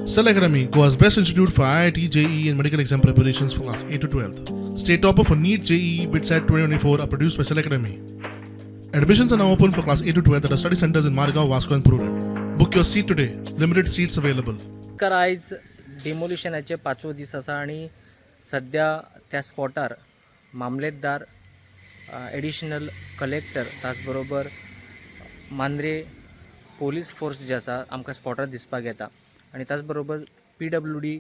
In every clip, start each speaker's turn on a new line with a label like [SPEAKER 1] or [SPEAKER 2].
[SPEAKER 1] Cell Academy, Goa's best institute for IIT, JEE, and medical exam preparations for class 8 to 12. State topper for NEET, JEE, BITSAT 2024 are produced by Cell Academy. Admissions are now open for class 8 to 12 at our study centers in Margao, Vasco, and Prudent. Book your seat today. Limited seats available.
[SPEAKER 2] तर आयज डिमोलिशनाचे पांचवो दीस आसा आनी सद्या त्या स्पॉटार मामलेतदार, additional collector, त्याच बरोबर मांद्रे पोलीस फोर्स जे आसा आमकां स्पॉटार दिसपाक येता आनी त्याच बरोबर पीडब्ल्यूडी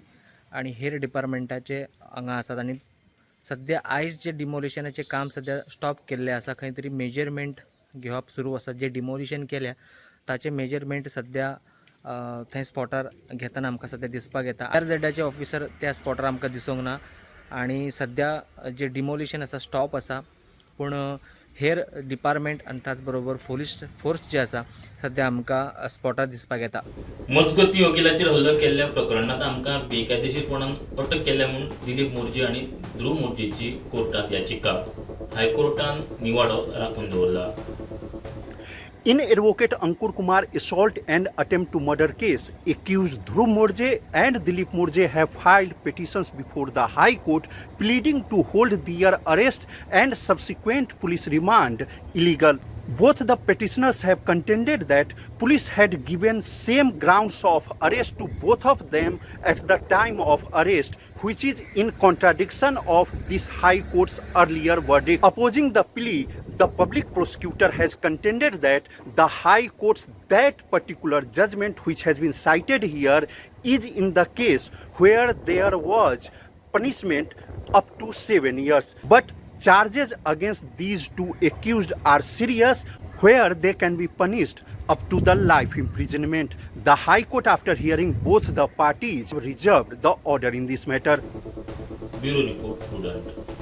[SPEAKER 2] आनी हेर डिपार्टमेंटाचे हांगा आसात. आनी सद्या आयज जे डिमोलिशनाचें काम सद्या स्टॉप केल्लें आसा, खंय तरी मेजरमेंट घेवप सुरू आसा. जे डिमोलिशन केल्या ताचें मेजरमेंट सद्या थंय स्पॉटार घेतना आमकां सद्या दिसपाक येता. आर झेडाचे ऑफिसर त्या स्पॉटार आमकां दिसूंक ना आनी सद्या जे डिमोलिशन आसा स्टॉप आसा, पूण हेर डिपार्टमेंट आनी त्याच बरोबर पोलीस फोर्स जे आसा सद्या आमकां स्पॉटार दिसपाक येता.
[SPEAKER 3] मजगती, वकिलाचेर हल्लो केल्ल्या प्रकरणांत आमकां बेकायदेशीरपणान अटक केल्या म्हूण दिलीप मोरजे आनी ध्रुव मोरजेची कोर्टांत याचिका. हायकोर्टान निवाडो राखून दवरला.
[SPEAKER 4] In Advocate Ankur Kumar assault and attempt to murder case, accused Dhruv Morje and Dilip Morje have filed petitions before the High Court pleading to hold their arrest and subsequent police remand illegal. Both the petitioners have contended that police had given same grounds of arrest to both of them at the time of arrest, which is in contradiction of this High Court's earlier verdict. Opposing the plea, the public prosecutor has contended that the High Court's that particular judgment which has been cited here is in the case where there was punishment up to 7 years. But charges against these two accused are serious, where they can be punished up to the life imprisonment. The High Court, after hearing both the parties, reserved the order in this matter.
[SPEAKER 3] Bureau report, Prudent.